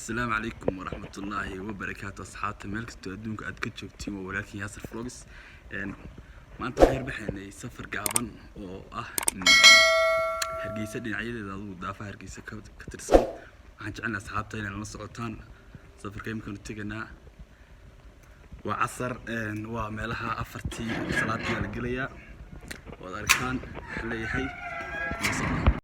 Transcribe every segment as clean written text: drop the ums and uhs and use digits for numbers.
Asalaamu calaykum waraxmatullaahi wabarakaatu. Asxaabta meel kastoo adduunka aad ka joogtiin, waa walaalkiin Yaasir Vlogs. Maanta waxaan yarbaxaynay safar gaaban oo ah Hargeysa dhinacyadeeda, adugu daafaha Hargeysa ka tirsan. Waxaan jecelnahay asxaabta inay nala socotaan safarka. Imikaanu teganaa, waa casar, waa meelaha 4tii, salaadii la gelayaa. Waad aragtaan, waxaan leeyahay nala socda.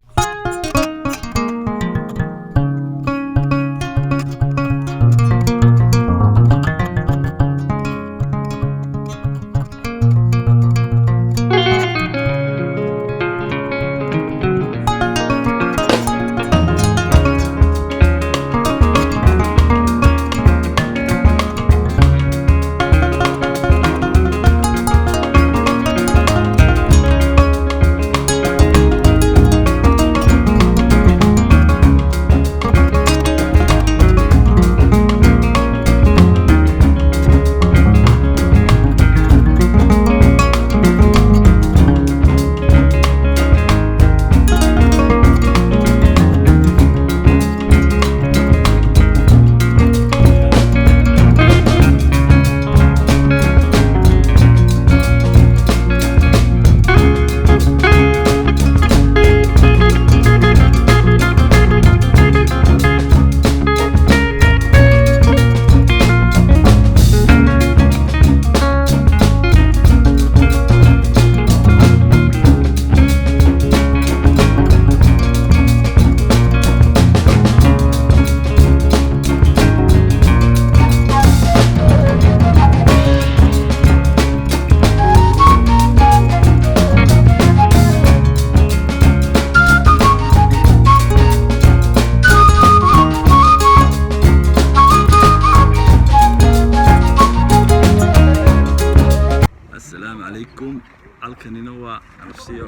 Asalaamu calaykum. Halkanina waa Arabsiyo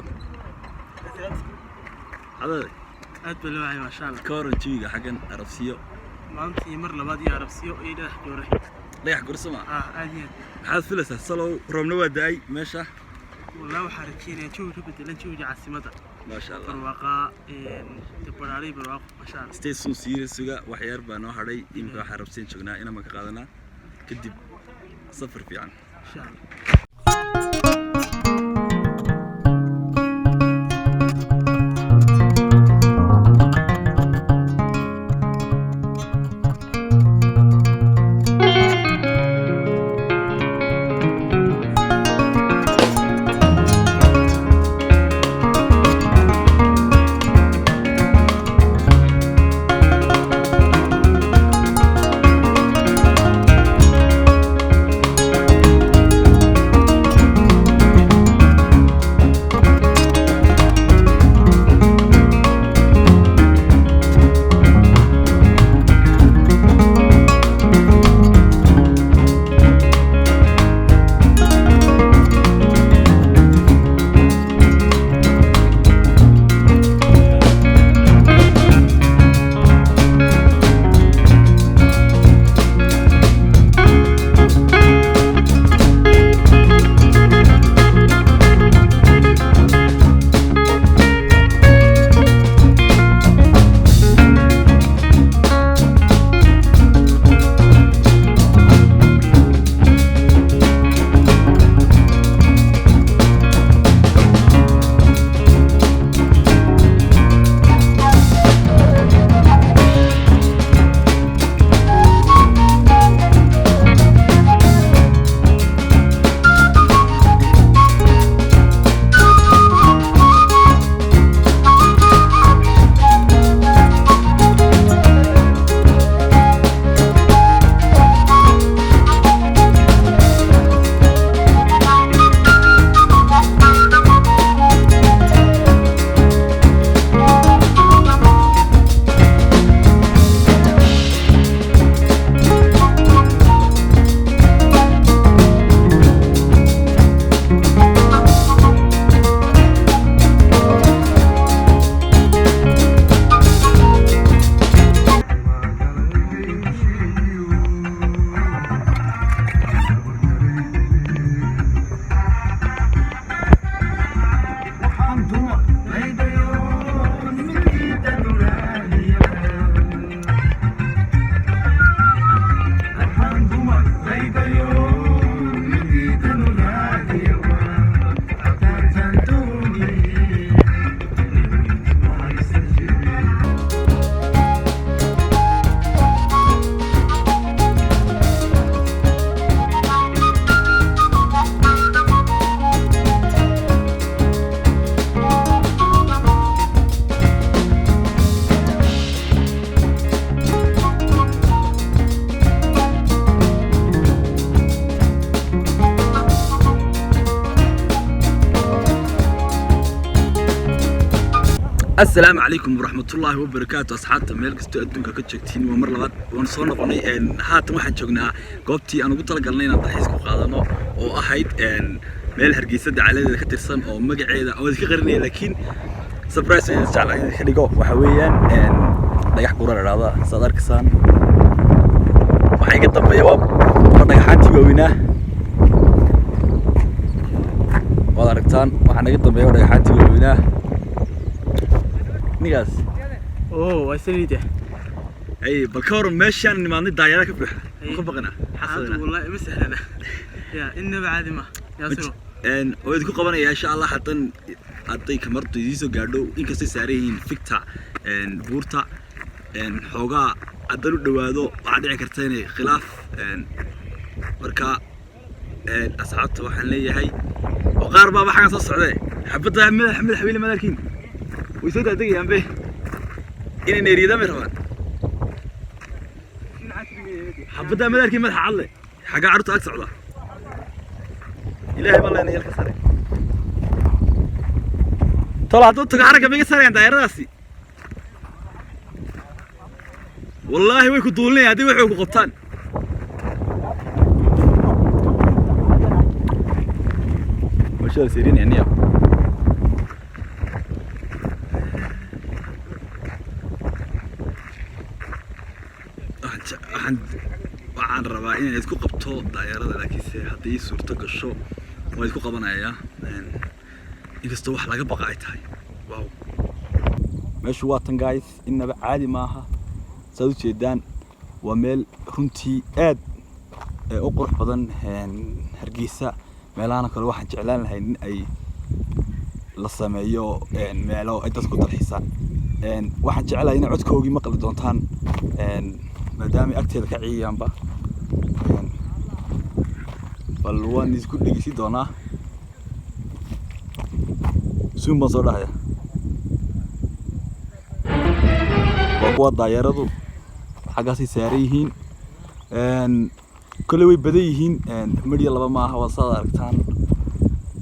cadade. Aad baa loo wacay, maasha Allah. Ka waran jawiga xaggan Arabsiyo? Maantii mar labaad iyo Arabsiyo iyo Dhagax Joore. Dhagax Gorsama. Ah, aad iyo aad. Maxaad filaysaa salow? Roobna waa da-ay meesha. Wallah, waxaa rajeynayaa jawi ka bedelan jawiga caasimadda. Maasha Allah. Barwaaqaa baraaray, barwaaqo, maasha Allah. Stay soon, siira suga, wax yar baa noo hadhay. Imika waxaa Arabsiyan joognaa, inaan ka qaadanaa kadib safar fiican. Insha Allah. Asalaamu calaykum waraxmatullaahi wabarakaatu, asxaabta meel kastoo adduunka ka joogtiin. Waa mar labaad waan soo noqonay. Haatan waxaan joognaa goobtii aan ugu talagalnay inaan dalxiis ku qaadano, oo ahayd meel Hargeysa dacaladeeda ka tirsan oo magaceeda aan iska qarinaya, laakiin surprise ayaan jeclaa in ka dhigo. Waxa weeyaan Dhagax Gura la dhahdaa. Saad arkaysaan, waxaa iga dambeeya waa dhagaxaantii waaweynaa. Waad aragtaan, waxaa naga dambeeya waa dhagaxaantii waaweynaa nigaas. Oo waa saliida. Ay, bal ka waran meeshaan nimaadnay? Daayara ka buuxa, ma ka baqana? Xaaladdu wallahi ma sahlana ya, innaba caadi ma, Yaasiro. Oo idinku qabanaya insha Allah haddan hadday kamardu idiin soo gaadho, inkastay saaran yihiin ficta buurta xoogaa haddan u dhowaado waxaa dhici karta inay khilaaf. Marka asxaabta waxaan leeyahay oo qaar baaba xaggan soo socdee, xabadda madax madaxweyne madalkiin way soo daadegayaan be, inay neeriyadaan bay rabaan. Xabadda madalkii madaxa cadle xaggaa carruurta ag socda. Ilaahay baan leenahay yalka sare tolo hadduu tago xaragga ma iga sarayaan daayaradaasi? Wallaahi way ku duulinayaan haddii waxay ku qabtaan. Mashaa sirin niya. Waxaan rabaa inaan isku qabto daayarada, laakiinse haddii suurto gasho waan isku qabanayaa, inkastoo wax laga baqa ay tahay. Wow, meeshu waa tan guys, innaba caadi maaha. Saad u jeedaan, waa meel runtii aad u qurux badan. Hargeysa meelahana kale waxaan jeclaan lahay in ay la sameeyo meelo ay dadku dalxiisaan. Waxaan jeclahay inay codkoogii maqli doontaan, maadaama ay agteeda ka ciyayaanba. Bal waan isku dhegeysi doonaa, suun baan soo dhahaya. Waa kuwa daayaradu xaggaasay saaran yihiin. Kolley way badan yihiin, midya laba maaha, waa saad aragtaan.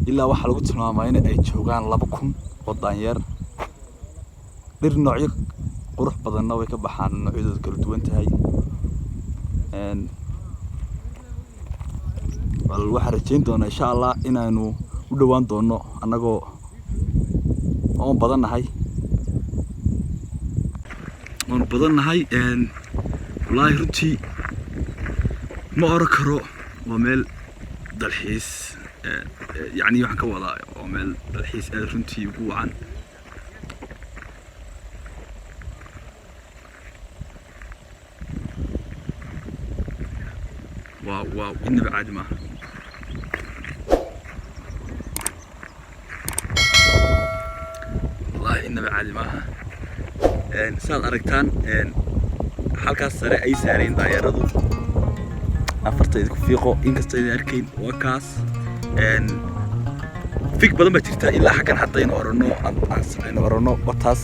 Ilaa waxaa lagu tilmaamaa in ay joogaan 2000 oo daanyeer. Dhir noocyo qurux badanna way ka baxaan, noocyadooda kala duwan tahay. Bal waxaan rajayn doonaa insha Allah inaanu u dhowaan doono annagoo oon badan nahay, waanu badan nahay. Wallaahi runtii ma oran karo waa meel dalxiis, yacni waxaan ka wadaa waa meel dalxiis aad runtii ugu wacan. Waaw waaw, inaba caadi maaha. Wallaahi inaba caadi maaha. Saad aragtaan, halkaas sare ay saareen daayaradu, afarta idinku fiiqo inkastoo idin arkayn, waa kaas. Fig badan baa jirta ilaa xaggan haddaynu orano aan orano wataas.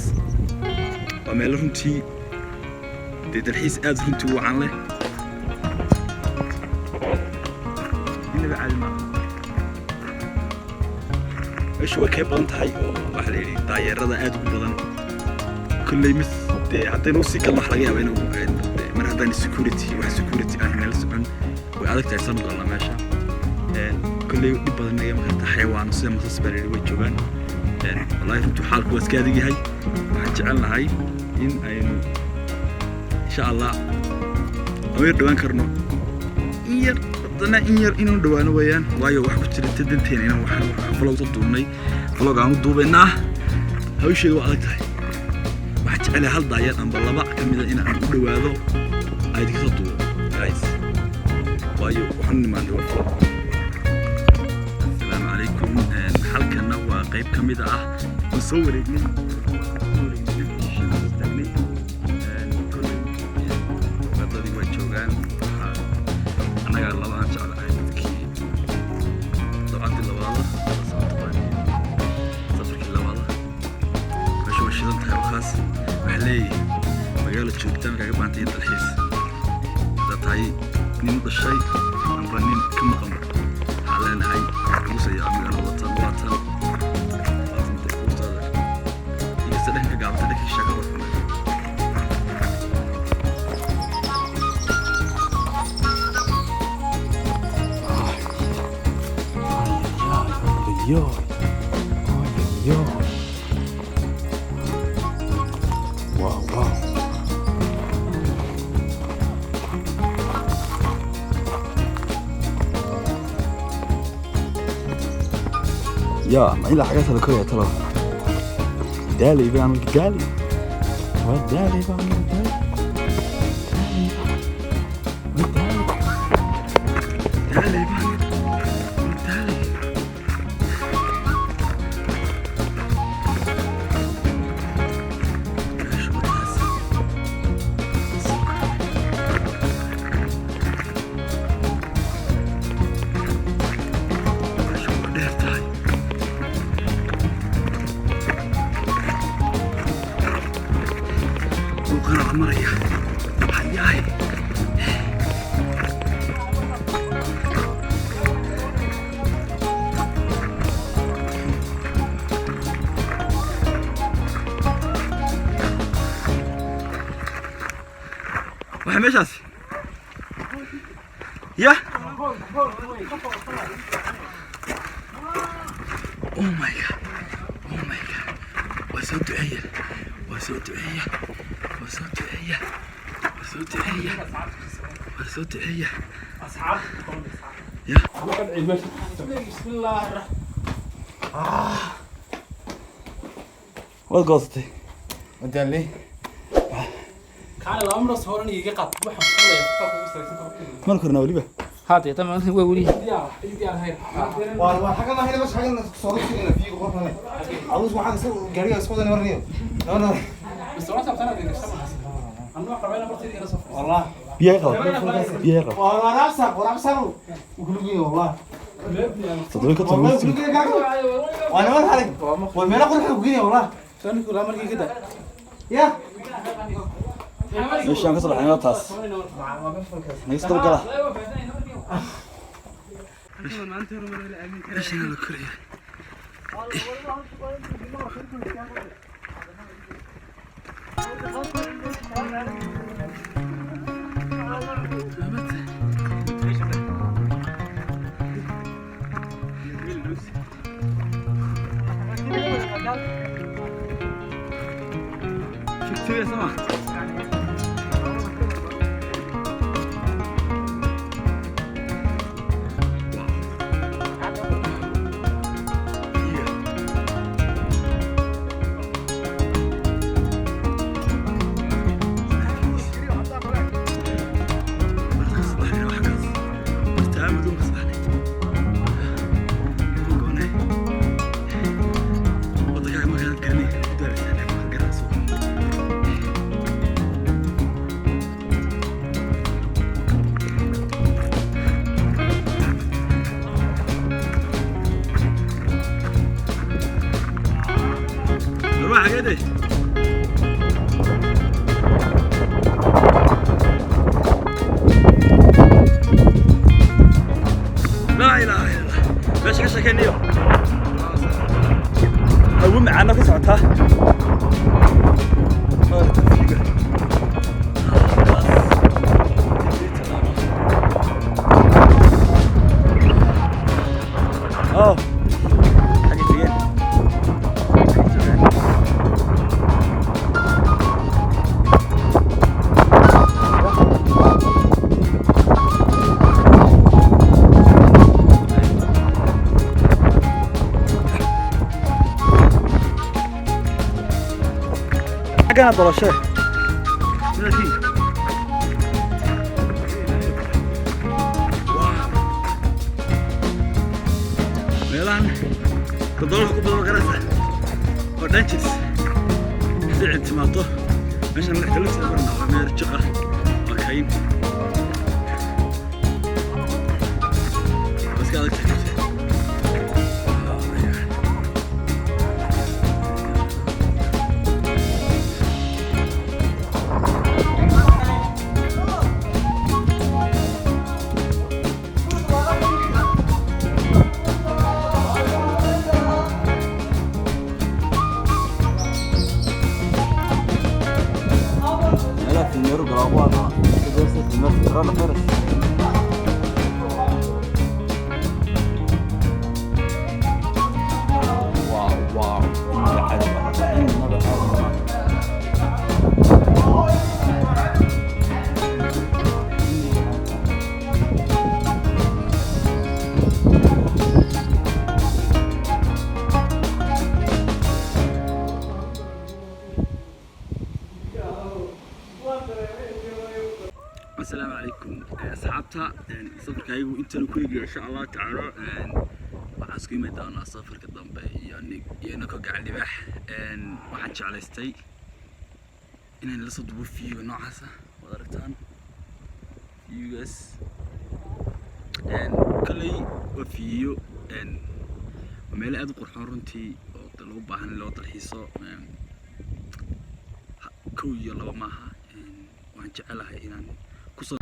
Waa meelo runtii dee dalxiis aad runtii u wacan leh. Inaba caadi maaha. Meeshu way kee badan tahay oo waxaa la yidhi daayeerada aad ugu badan. Kolley mis dee haddaynu usii galno waxa laga yaabaa inuu mar haddaan security, wax security aan meel socon, way adag tahay sanu galna meesha. Kolley dhib badan naga makarta. Xayawaano sida masas baa la yidhi way joogaan. Wallaahi runtii xaalku waa iska adag yahay. Waxaan jecel lahay in aynu insha Allah aan yar dhawaan karno, in yar haddana, in yar inuu dhawaano weeyaan, waayo wax ku jira danteena inaan waxaan vlog soo duubnay, vlog aan u duubaynaa. Hawsheedu waa adag tahay. Waxaan jecelahay hal daayar amba laba ka mida in aan u dhawaado, aan idinka soo duubo guys, waayo waxaan u nimaanay waa vlog. Asalaamu calaykum. Halkana waa qayb ka mid ah. Waan soo wareegnay, soo istaagnay. Kolley wadadii waa joogaan. Waxaa annagaa laba aan jeclahay dadkii dabcaddii labaada soo taqaaniin, safarkii labaada. Meesha waa shidan tahay wakaas. Waxaa leeyahay magaalo joogtaan kaaga baahantay dalxiis haddaad tahay nin u dhashay amba nin ka maqanba. Waxaa leenahay ugu soo yaa magaalada watan, waatan waatan buurtaada inkasta dhanka gaaban. Oy, oy, oy, oy. Wow, wow. Ya ma ilaa xaggaas la koraya talo? Daalay baan, daalay, waa daalay baan, daalay, waa daalay, daalay baan, waa daalay. Meesha wadaas soo koray. Meesha waa dheer tahay. Dhulkana la maraya hayaay. Waxay meeshaas ya. Oh my God, oh my God. Waa soo duceeya, waa soo duceeya, waa soo duceeya, waa soo duceeya, waa soo duceeya. Ya. بسم الله الرحمن. Waad goosatay. Wadaan leh. Kaale laba mar soo iga qaad waxaan fuulaya ka kugu salaysan. Mana kornaa weliba. Haade tama way weli diyaar diyaar hayr. Waar xagan ma bas xagan soo dhigina fiigo qofna. Awus waxaan isku gaariga isku wadan marniyo. No no. بس وانا sabtana dhigay sama anuu qabayna bartayda ila soo. Wallah. Biyaha qaba, biyaha qaba. Waar absa, waar absa. Ukulugi wallah. 57. Wallah ukulugi kaaga. Waan mar haray. Waa meel qurux ku gini wallah. Tan kula markii kada. Ya. Meeshaan ka soo baxnay taas naga soo gala. Meeshaan la koraya. Victoria sama. Wow. Yeah. Marka subaxnay wax kaas. Marta amadun subaxnay. Goonay. Wadankaaga markaad garanay ku daaleysaa, laakiin waxaad garanaysaa. Ruux xageeday. Laa ilaaha illa Allah. Meesha ka sheekeynayo. Hawo macaana ka socotaa. Maaragtay fiiga. Halkaas. Oh. Xagee tegeen? Xagee joogaan? Xaggana dolashe. Laakiin. Wow. Meelahan toddoba ku badan garanaysa oo dangerous haddii cid timaado meeshan madaxda lugteeda marna waa meel jiq ah, waa kayn. Waa iska adag tahay. Oh my God. Meelaha filmeeru galaa ku hadla. Coronavirus. Safarka ayagu intaan ku eegaya, insha Allah tacaala. Waxaan isku imi doonaa safarka dambe iyo inakoo Gacan Libaax. Waxaan jeclaystay inaan la soo dubo view noocaasa. Waad aragtaan viewgaas. Kaley waa view, waa meelo aad u qurxoon runtii oo de loo baahan in loo dalxiiso. Kow iyo laba maaha. Waan jecelahay inaan kusoo